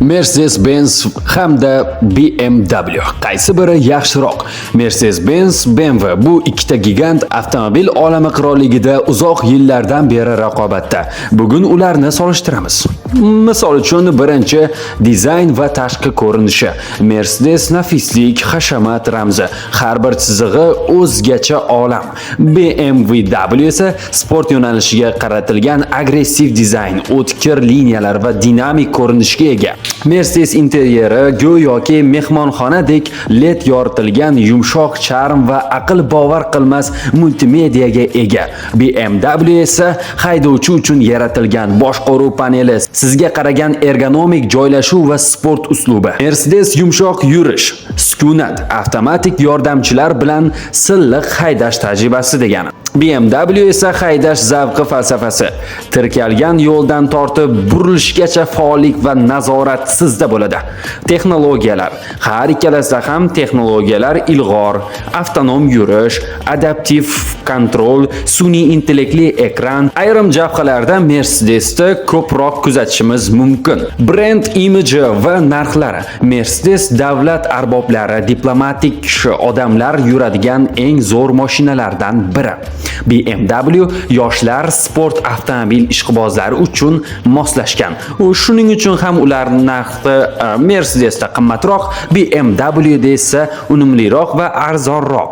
Mercedes-Benz hamda BMW qaysi biri yaxshiroq? Mercedes-Benz, BMW bu ikkita gigant avtomobil olami qirolligida uzoq yillardan beri raqobatda. Bugun ularni solishtiramiz. Misol uchun, birinchi dizayn va tashqi ko'rinishi. Mercedes nafislik, hashamat ramzi. Har bir chizig'i o'zgacha olam. BMW esa sport yo'nalishiga qaratilgan agressiv dizayn, o'tkir liniyalar va dinamik ko'rinishga ega. Mercedes interyeri go'yoki mehmonxonadek LED yoritilgan yumshoq charm va aql bovar qilmas multimediaga ega. BMW esa haydovchi uchun yaratilgan boshqaruv paneli, sizga qaragan ergonomik joylashuv va sport uslubi. Mercedes yumshoq yurish, sukunat, avtomatik yordamchilar bilan silliq haydash tajribasi degani. BMW esa haydash zavqi falsafasi. Tirkalgan yo'ldan tortib burilishgacha faollik va nazorat sizda bo'ladi. Texnologiyalar. Har ikkalasida ham texnologiyalar ilg'or, avtonom yurish, adaptiv kontrol, sun'iy intellektli ekran. Ayrim jabhalarda Mercedesni ko'proq kuzatishimiz mumkin. Brend imiji va narxlari. Mercedes davlat arboblari, diplomatik odamlar yuradigan eng zo'r mashinalardan biri. BMW yoshlar, sport avtomobil ishqibozlari uchun moslashgan. U shuning uchun ham ular narxi Mercedesda qimmatroq, BMWda esa unumliroq va arzonroq.